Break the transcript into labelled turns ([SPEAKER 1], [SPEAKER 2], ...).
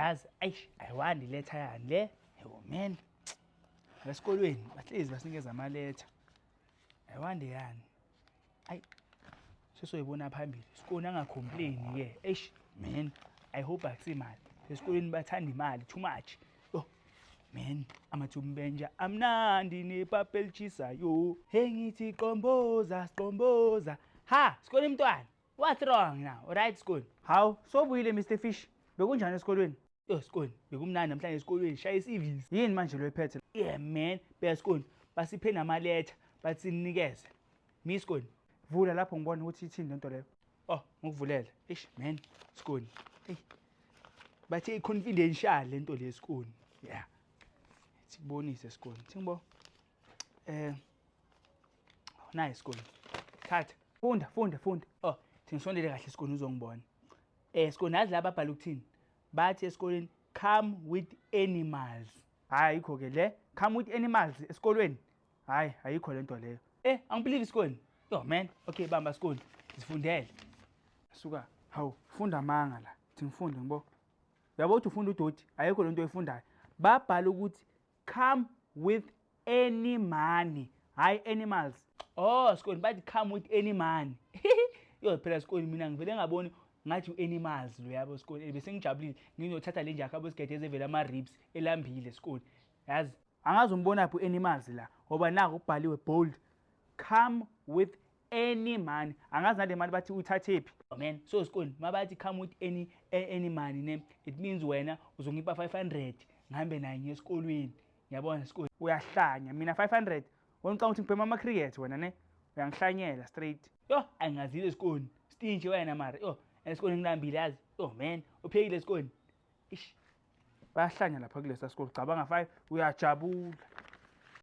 [SPEAKER 1] Yazi, eish, ayiwandi letha yani le. Yo man. Esikolweni bahlezi basinikeza amaletha. Ayiwandi yani. Ayi. Sesoyibona phambili. Sikoni angacomplain ke. Eish man, I hope akusimali. Esikolweni bathanda imali too much. Yo man, amathumbenja amnandi nepapa elitshisayo. Hey ngithi qomboza, qomboza. Ha, sikoni mntwana. What's wrong now? Alright Skoni. Hawu, sobuyile Mr Fish. Bekunjani esikolweni? Yo Skoni, bekumnandi namhlanje esikolweni, shaya isivisi. Yini manje lo iphethe? Yeah man, bheka Skoni, basiphe namaletha, bathi sinikeze. Mi Skoni, vula lapho ngibone ukuthi ithini lento leyo. Oh, ngikuvulela. Eish man, Skoni. Hey. Bathe i-confidential lento le Skoni. Yeah. Sikubonise Skoni. Thingibo. Eh nayi Skoni. Thatha. Funda, funda, funda. Oh, thingisondele kahle Skoni uzongibona. Eh Skoni yazi la babhala ukuthini? Bathi esikoleni come with animals. Hayi ayikho ke le. Come with animals esikolweni. Hayi ayikho lento leyo. Eh angibelieve Skoni. Yo man, okay bamba Skoni. Zifundele. Suka, hawu funda amanga la. Thi ngifunde ngibo. Uyabo ukuthi ufunda udoti, ayikho lento oyifundayo. Babhala ukuthi come with any money, hayi animals. Oh, Skoni bathi come with any money. Yo phela Skoni mina ngivele ngaboni ngathi u-animals lo yabo Skoni. Bese ngijabulile ngizothatha le nja yakho sigede ezevela ama-ribs elambile Skoni. Yazi angazi umbonaphi u-animals la ngoba naku kubhaliwe bold come with any money. Angazi nale mali bathi uyithathephi. Oh man, so Skoni mabathi come with any money ne it means wena uzongipha 500 ngihambe naye ngiye esikolweni. Ngiyabona Skoni. Uyahlanya mina 500 wena ucabanga ukuthi ngibhema ama-cricket wena ne uyangihlanyela straight. Yo angazile Skoni. Stingy wena mara. Yo esikolweni ngilambile yazi. Oh man, uphekile Skoni. Ish. Bayahlanya lapha kulesa sikole. Cabanga 5 uyajabula.